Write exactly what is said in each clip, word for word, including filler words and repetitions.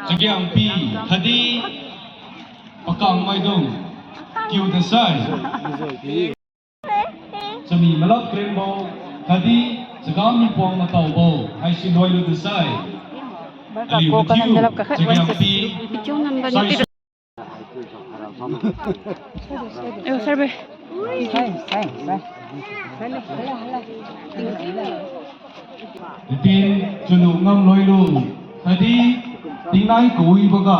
Chagiangpi khatdi pakangmaidung kiu dasai. Chami malap krengbo khatdi chaga mipuang mataobo haisi loilu dasai. Aliu mathiu Chagiangpi sai Eh, sir, bai. Tin chunu ngam loilu, khatdi tingnai kawiboga.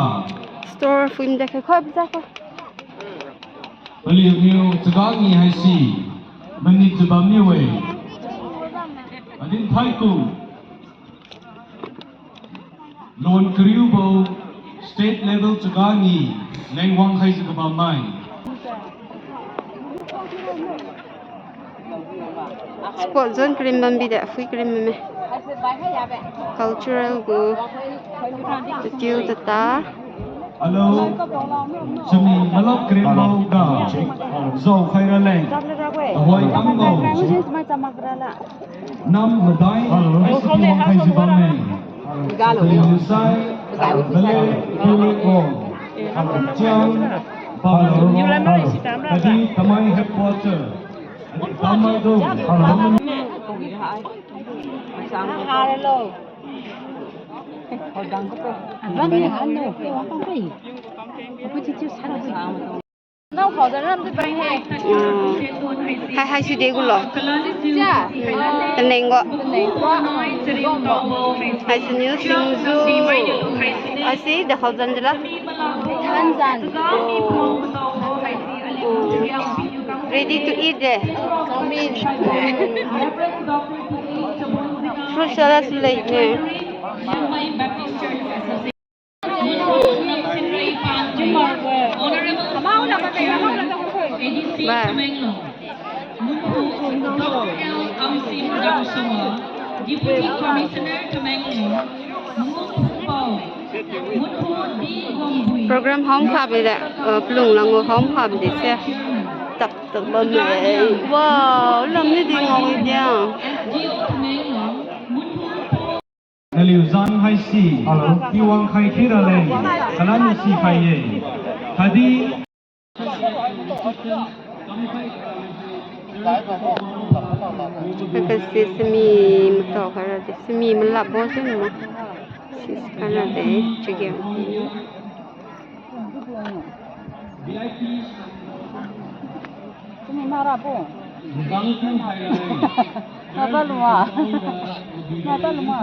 Store film de khai khoi pisa ko. Paliuniu chaga ngi haisi, manit jubam niu-e. Adin thaiku. Lon kariubo state level chaga ngi lengwang khaijiu kabammai. Sport zone karim bambi de, phui karim bamme. Cultural gu, tiu tata. Hello. Chami malap karimbo ga. Zao khaira leng. Ahoi kambo. Nam madai. Hello. Ai si wang khai jiu bamme. Hello. Sai. Bale. Piu ko. Chiang. Hello. Hello. Khatdi Tamei headquarter. Tamei do. Hello. Hai, hai, si de gulo. Taneng go. Hai, si niu singju. Hai, si de khao zan jila. Hanzan. Oh. Ready to eat de. Fruit salad su lei ne. Ba. Deputy Commissioner Tamenglong, Program hom khabi de, uh, palung lang hom khabi de se. Tak tak bam de. Wow, lam ni di ngau dia. Naliu zan haisi, hello, tiwang khai kira leng, kalan si khai ye. Khatdi. Kaka si semi matao khaira de, semi malap bo se ma. Sis khaira de, chageng. Sini mara po. Napa luma? Napa luma?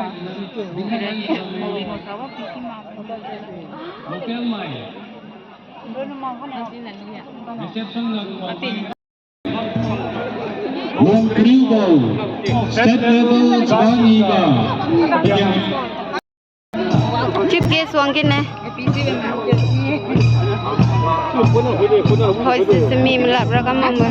Reception na. Wang kariu bo, state level chaga ngi ga. Chief guest wang kine. Hoi, si semi malap ra kam mama.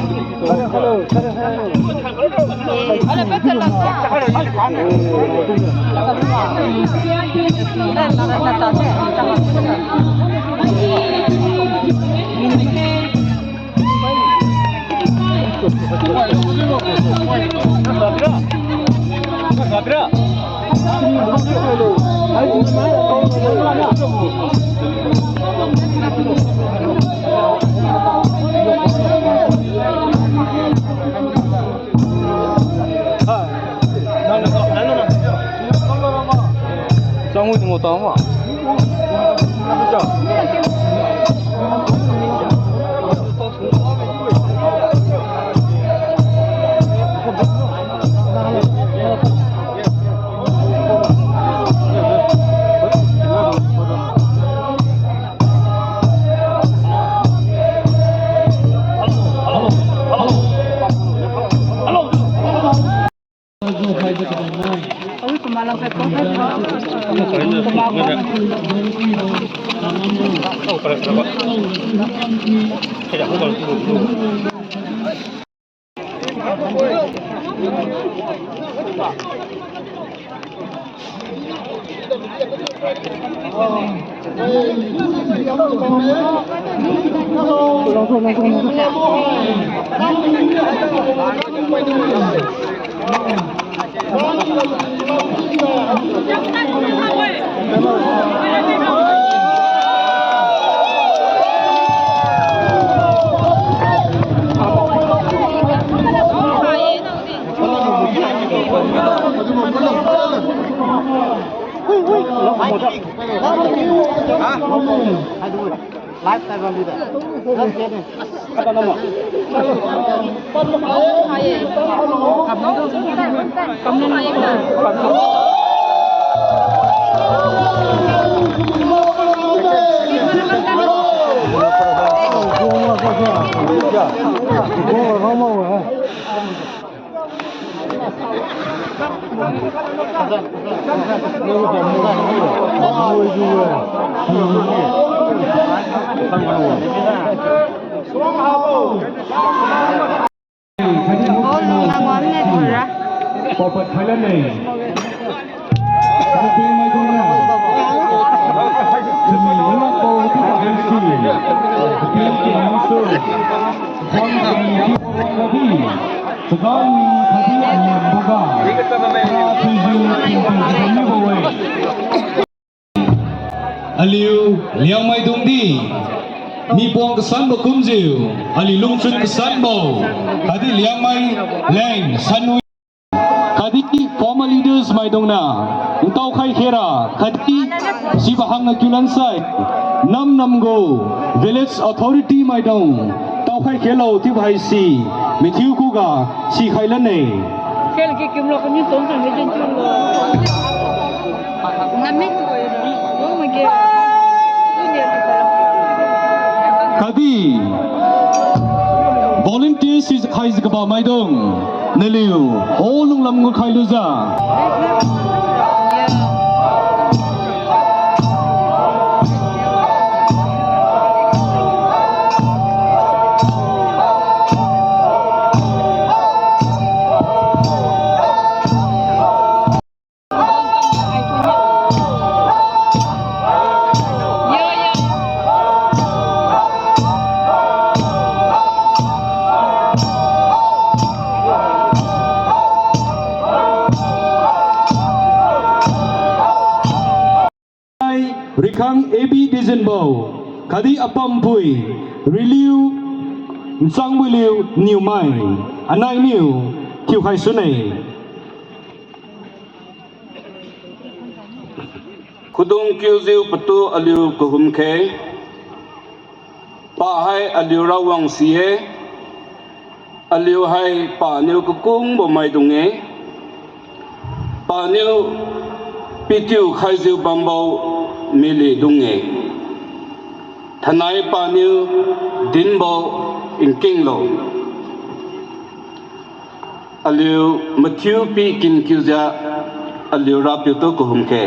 Aliu Liangmaidung di, mi puang kasanbo kumjiu, aliu lungchun kasanbo, khatdi Liangmai leng sanwi, khatdi former leaders maidungna, ntao khai khera, khatdi sibo hangga kiu lansai, nam nam gu, village authority maidung, tao khai khelo chiubo haise, mathiu khuga, sikhai lane. Khatdi volunteers si khaijiu kaba maidung, naliu ho lunglam gu khailujiu. Rikhang A B Dijenbo, khatdi apampui, Riliu, Nchangbuiliu, Niumai, anainiu, thiukhai sune. Khudung kiujiu patu aliu kahum khe, pa hai aliura wangsi-e, aliu hai paniu kakungbo maidung-e, paniu pitiu khaijiu bambo milidung-e, thainai paniu dinbo nkinglo. Aliu mathiu pi kin kiujiu aliu Rapiu tu kahum khe.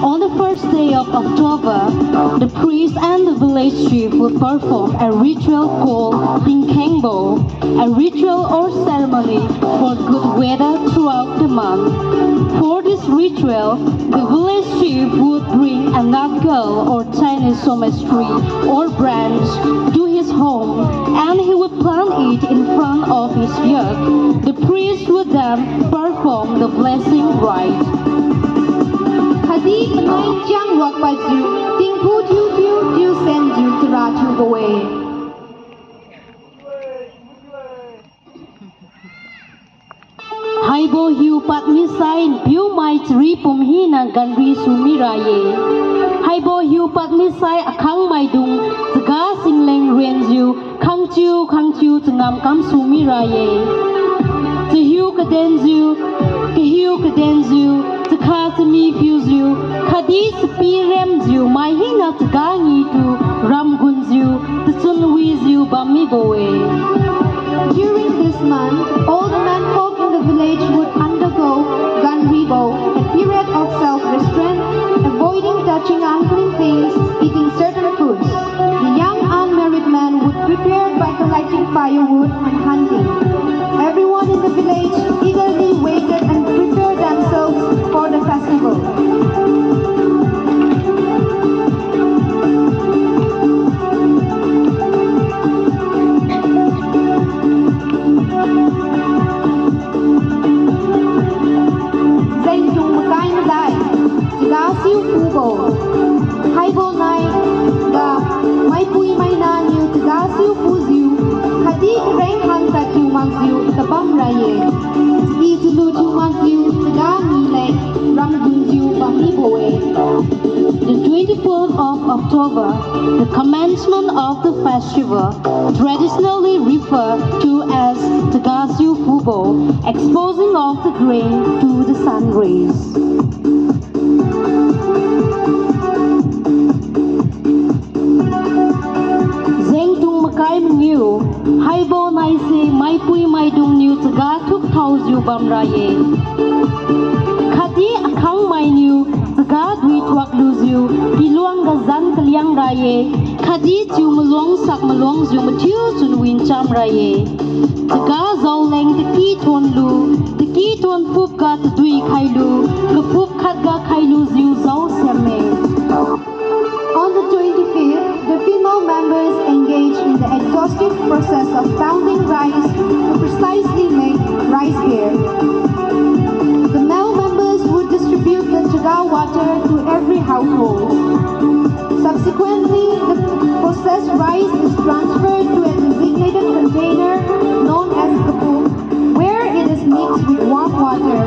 On the first day of October, the priest and the village chief would perform a ritual called Tingkhengbo, a ritual or ceremony for good weather throughout the month. For this ritual, the village chief would bring a natkal or tiny somes tree or branch to his home, and he would plant it in front of his yurt. The priest would then perform the blessing rite. Khatdi panai chiang wakpadjiu, tingphu thiuthiu thiusenjiu chara thiubo-e. Haibo hiu pad misai npiumai chari pum hina ganri sumi ra-e. Haibo hiu pad misai akhang maidung chaga singleng renjiu khangchiu khangchiu changam kam sumi ra-e. Chahiu kadenjiu, kahiu kadenjiu, chakha chami phiujiu, khatdi chapi remjiu mai hina chaga ngitu ramgunjiu, tachun wijiu bam mibo-e. During this month, all the menfolk in the village would undergo ganribo, a period of self-restraint, avoiding touching unclean things, eating certain foods. The young unmarried men would prepare by collecting firewood and hunting. Everyone in the village eagerly waited and prepared themselves for the festival. of the festival, traditionally referred to as Chaga Siu Phubo, exposing of the grain to the sun rays. Zengtung makai mangiu, haibo naise maipui maidungniu chaga thuk thaojiu bamra ye. Khatdi akhang mainiu chaga dui thuak lujiu, kiluang gazan kaliang ra ye. Khatdi chiu maluang sak maluangjiu mathiu chun wincham ra ye. Chaga jaoleng taki thon lu, taki thon phup ga tadui khailu, kaphup khat ga khailujiu jao siam me. On the twenty-fifth, the female members engage in the exhaustive process of pounding rice to precisely make rice beer. The male members would distribute the chaga water to every household. Subsequently, the processed rice is transferred to a designated container known as kaphup, where it is mixed with warm water.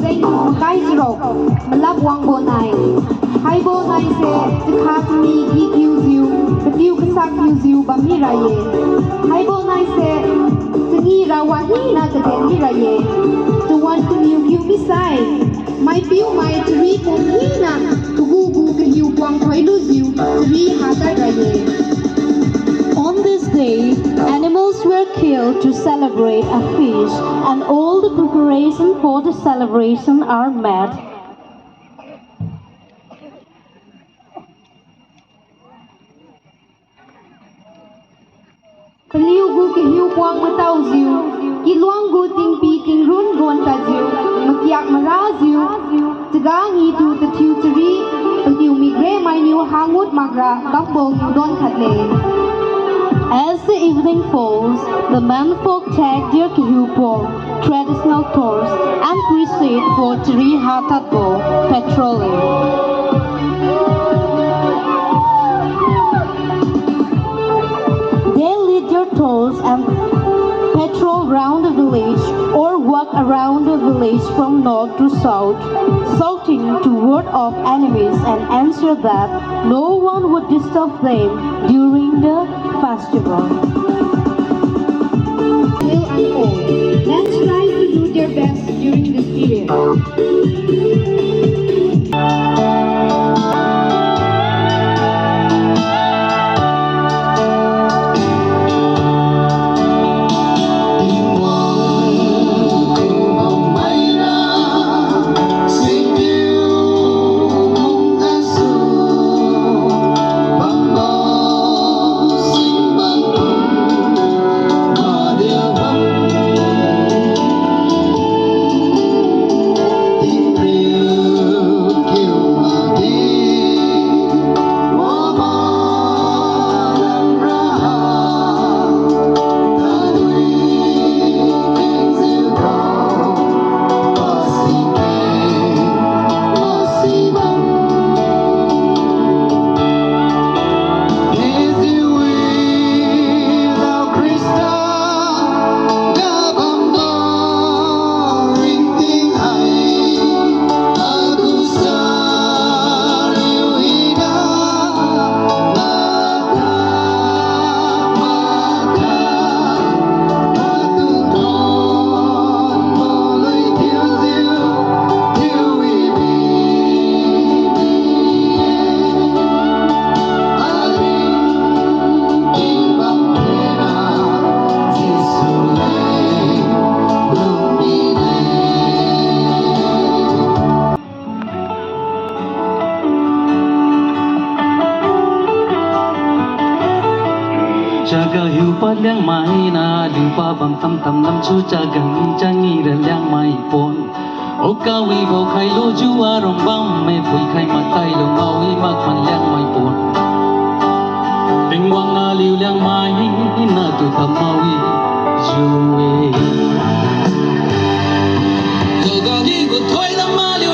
Zeng makai charuk, malap wangbo nai. Haibo naise chakha chami gi kiujiu, katiu kasak kiujiu bammi ra ye. Haibo naise changi ra wahina kaden mi ra ye. Chawan kaniu kiu misai, maipiu mai chari pum hina kagu gu kahiu puang thoilujiu chari hatad ra ye. On this day, animals were killed to celebrate a feast, and all the preparations for the celebration are made. Paliu gu kahiu puang mataojiu, kiluang gu tingpi tingrun ron tadjiu, makiak marajiu, chaga ngitu tathiu chari, paliu migre mainiu hangut makra kambo niu don khatle. As the evening falls, the men folk take their kahiu puang, traditional torch, and proceed for chari hatadbo, patrolling. They lead their torch and patrol round the village or walk around the village from north to south, shouting to ward off enemies and ensure that no one would disturb them during the festival. Will unfold. Men strive to do their best during this period. Chaga hiupa Liangmai na aliu pabam tamtam lamsu chaga ni changi ra Liangmai pon. Oka wibo khailujiu arong bamme puikhai matai lu mawi makman Liangmai pon. Tingwang aliu Liangmai na tu tam mawi jiu-e. Chaga ni gu thoi lam aliu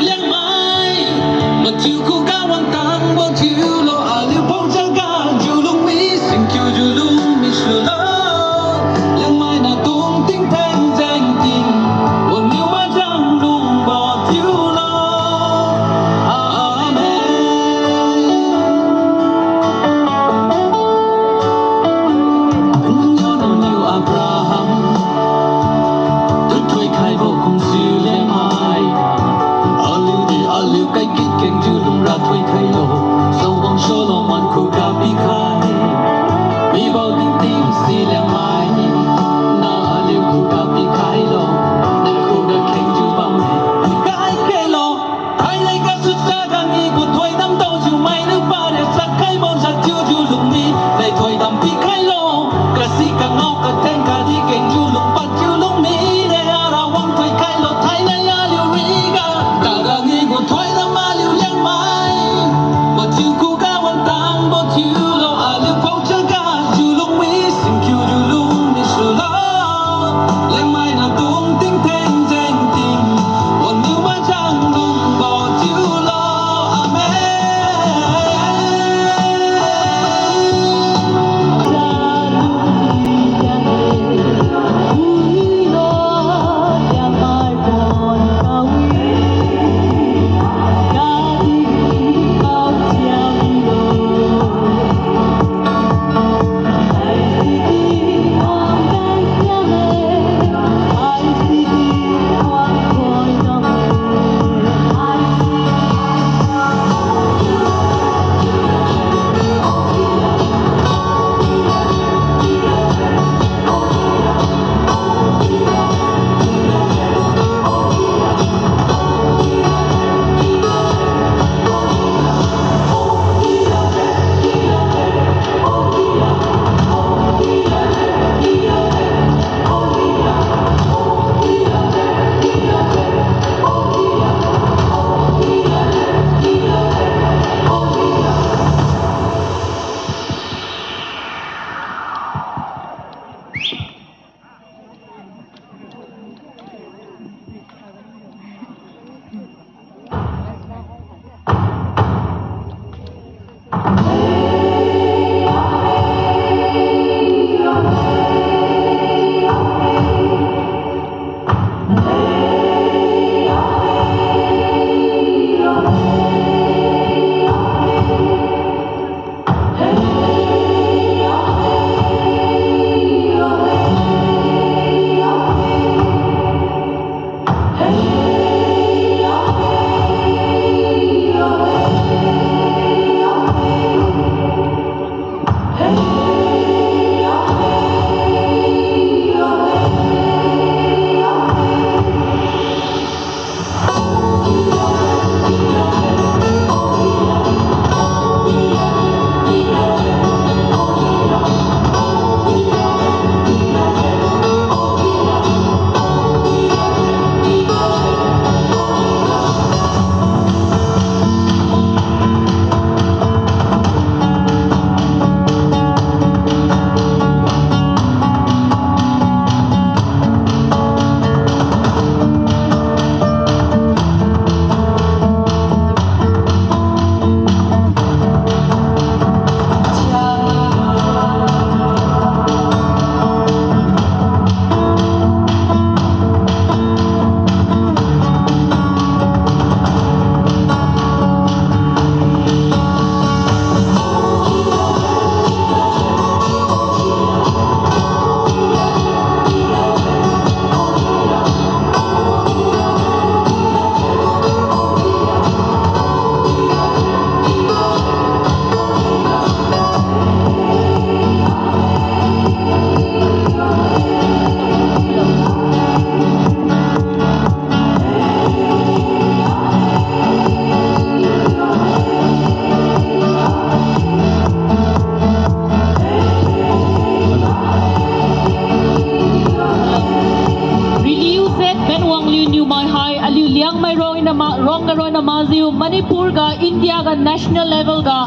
Majiu Manipur ga India ga national level ga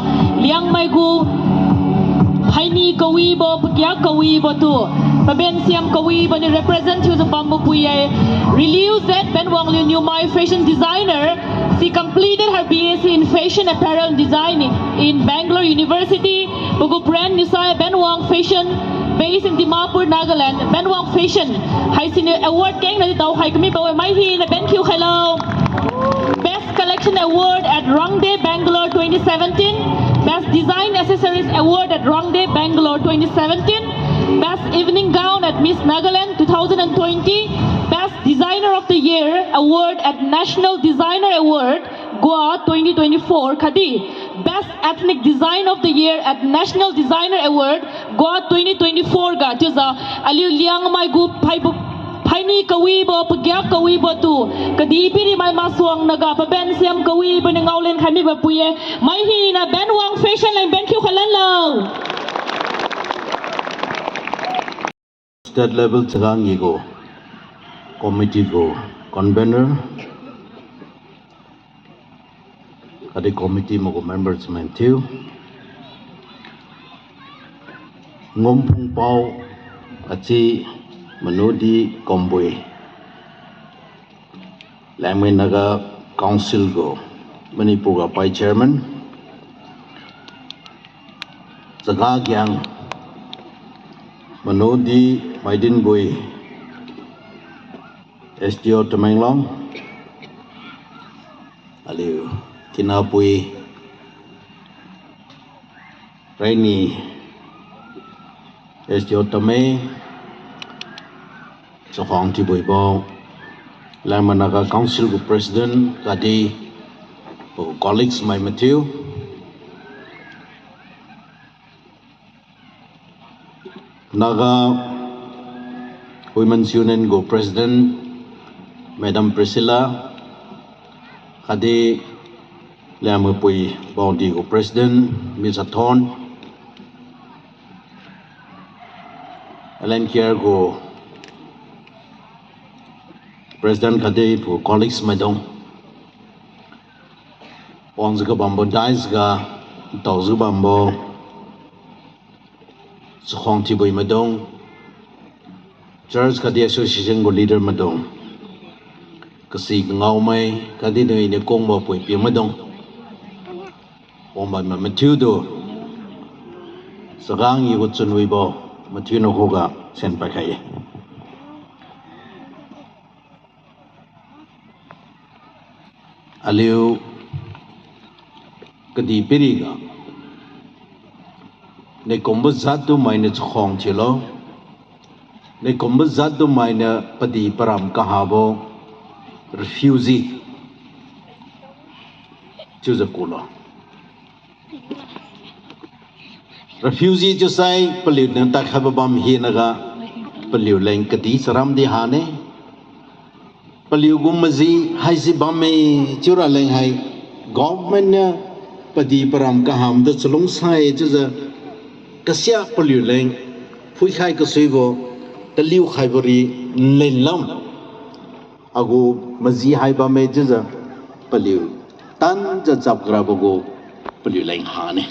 Liangmai gu phaini kawibo, pakia kawibo tu, pabensiam kawibo niu represent thiujiu bambo pui-e. Riliu Z Benwang Liu Niumai, fashion designer. She completed her B S c in fashion apparel design in Bangalore University. Pagu brand niu sai Benwang Fashion, based in Dimapur, Nagaland. Benwang Fashion haisiniu award kengna di daokhai kamibo-e, mai hina ben khiu khailo. Best Collection Award at Rangde Bangalore twenty seventeen, Best Design Accessories Award at Rangde Bangalore twenty seventeen, Best Evening Gown at Miss Nagaland two thousand and twenty, Best Designer of the Year Award at National Designer Award, Goa twenty twenty-four khatdi Best Ethnic Design of the Year at National Designer Award, Goa twenty twenty-four ga chiujiu aliu Liangmai gu phaibo, phaini kawibo, pagiak kawibo tu, kadihpiri mai masuang naga pabensiam kawibo niu ngaolen khai mibo pui-e. Mai hina Benwang Fashion leng ben khiu khalanlo. State level Chaga Ngee gu committee gu convener, khatdi committee mai gu members mai thiu, Ngumphungpao Achi Manudi Kombui, Liangmai Naga Council gu Manipur ga pai chairman, Chaga Giang Manudi Maidinbui, S D O Tamenglong, aliu Kinapui Raini, S D O Tame, chakhuang thiubuibo, Liangmai Naga Council gu President khatdi colleagues mai mathiu, Naga Women's Union gu President, Madam Priscilla, khatdi Liangmaipui Baodi gu President, Miss Athon, L N K R gu President khatdi pagu colleagues maidung, wangjiu kabambo dais ga, taojiu bambo chakhuang thiubui maidung, church khatdi association gu leader maidung, kasi kangaomai khatdi nui niu kungbo pui piu maidung, wangbammai mathiutu, Chaga Ngee gu chunwibo mathiu nakhuga sen paikhai-e. Aliu kadihpiriga, naikumbo jattu mainiu chakhuang thiulo, naikumbo jattu mainiu padih param kahabo refugee chiujiu kulo. Refugee chiusai paliuniu tadkhaibo bam hinaga, paliuleng kadih charamdi hane. Paliugu maji haisi bamme chiuraleng hai, government niu padih param kahamtu chalungsai chiujiu, kasia paliuleng phuikhai kasuibo, taliu khaibo ri lenlam. Agu maji hai bamme chiujiu paliu tanjiu chap karabo gu paliuleng hane.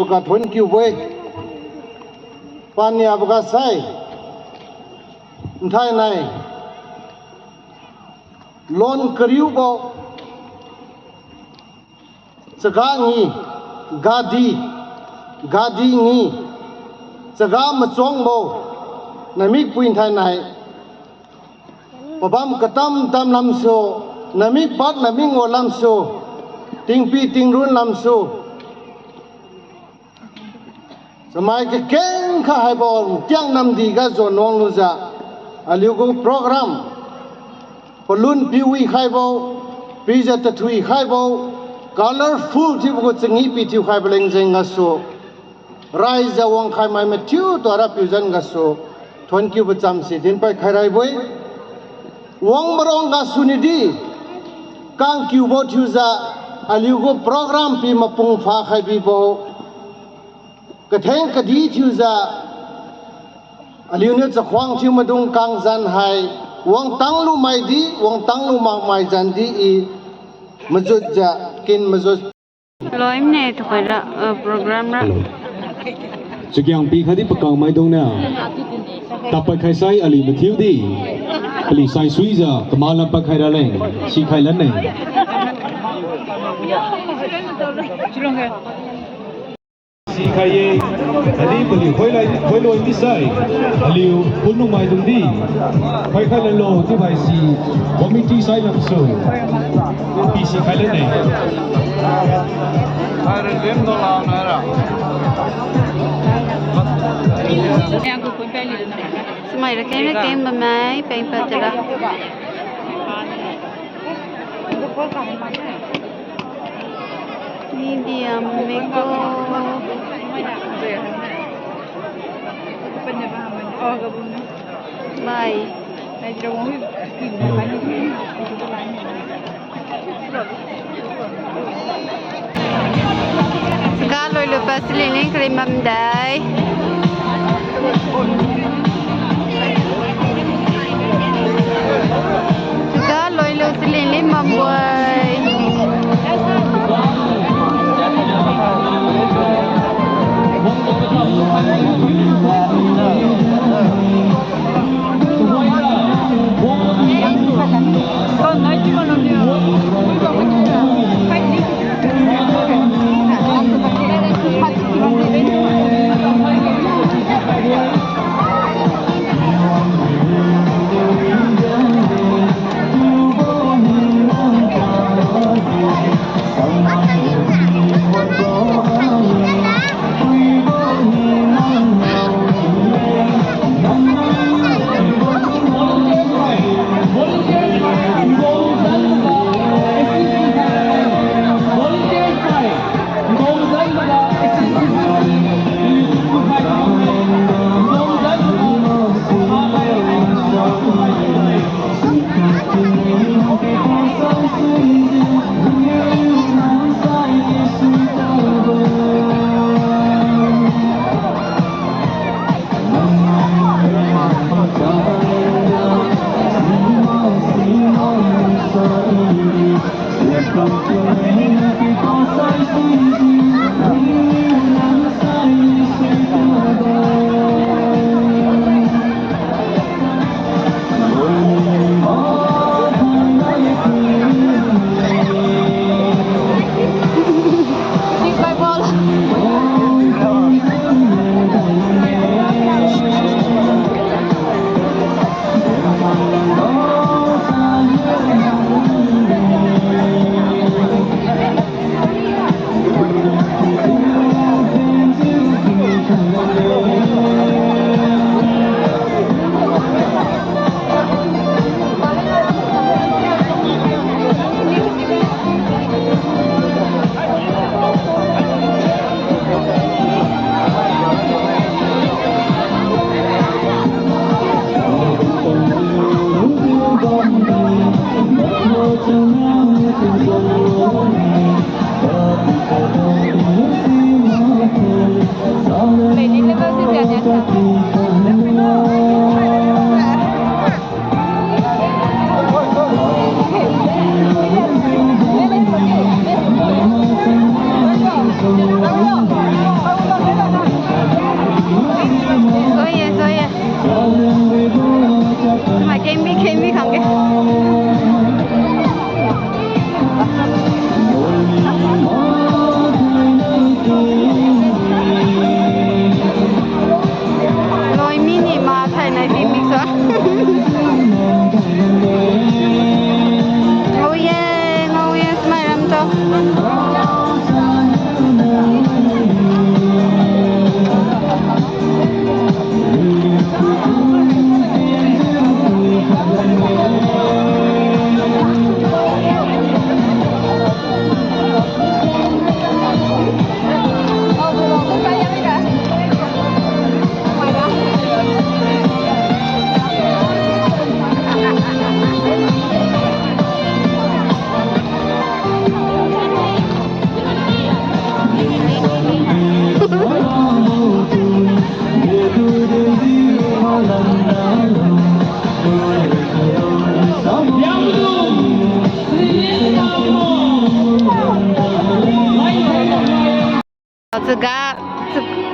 Ga thonkiubo-e. Paniaboga sai, nthainai lon kariubo, chaga ngi, gadi, gadi ngi, chaga machungbo, namikpui nthainai pabam katam tam lamsu, namik pad namik ngo lamsu, tingpi tingrun lamsu, chamai kakeng kha haibo tiang namdi ga zon wanglujiu, aliugu program palun piwi khaibo, pijiu tathui khaibo, colourful thiubo gu changi pithiu khaibo leng jeng gasu, raijiu wangkhai mai mathiu tu Rapiu zan gasu thonkiubo chamse dinpad khai raibo-e. Wang marong gasu nidi, kangkiubo thiujiu, aliugu program pi mapung pha khai bibo, katheng kadi thiujiu, aliuniu chakhuang thiu maidung kangzan hai, wangtang lu maidi, wangtang lu makmai zandi i, majutjiu, kin majut. Loimne tuhoira, uh, program ra. Chagiang pikhaidi pakang maidungniu tappad khaisai aliu mathiudi, palisai suijiu kamak lam pad khai raleng sikhai lanne. Sikhai ye, aliu paliu khoilai, khoiloi misai, aliu pulung maidungdi, khoikhai lalo chiubo haise, committee sai lamsu, pisikhai lanne. Sumai rakeng rakeng bammai pengpad tara. Media meko. Bye. Chaga loilu pa siling ling karim bamdai. Chaga loilu siling ling bambo-e.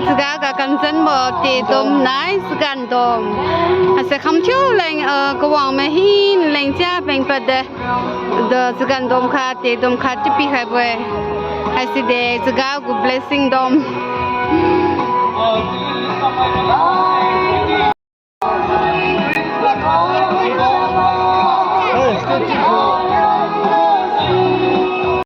Chaga ga kanzanbo tedom nai chagan dom. Haise khamthiu leng, ah, kawang mahin leng chia peng pade. Do chagan dom khat, tedom khat chiu pikhaibo-e. Haisi de chaga gu blessing dom.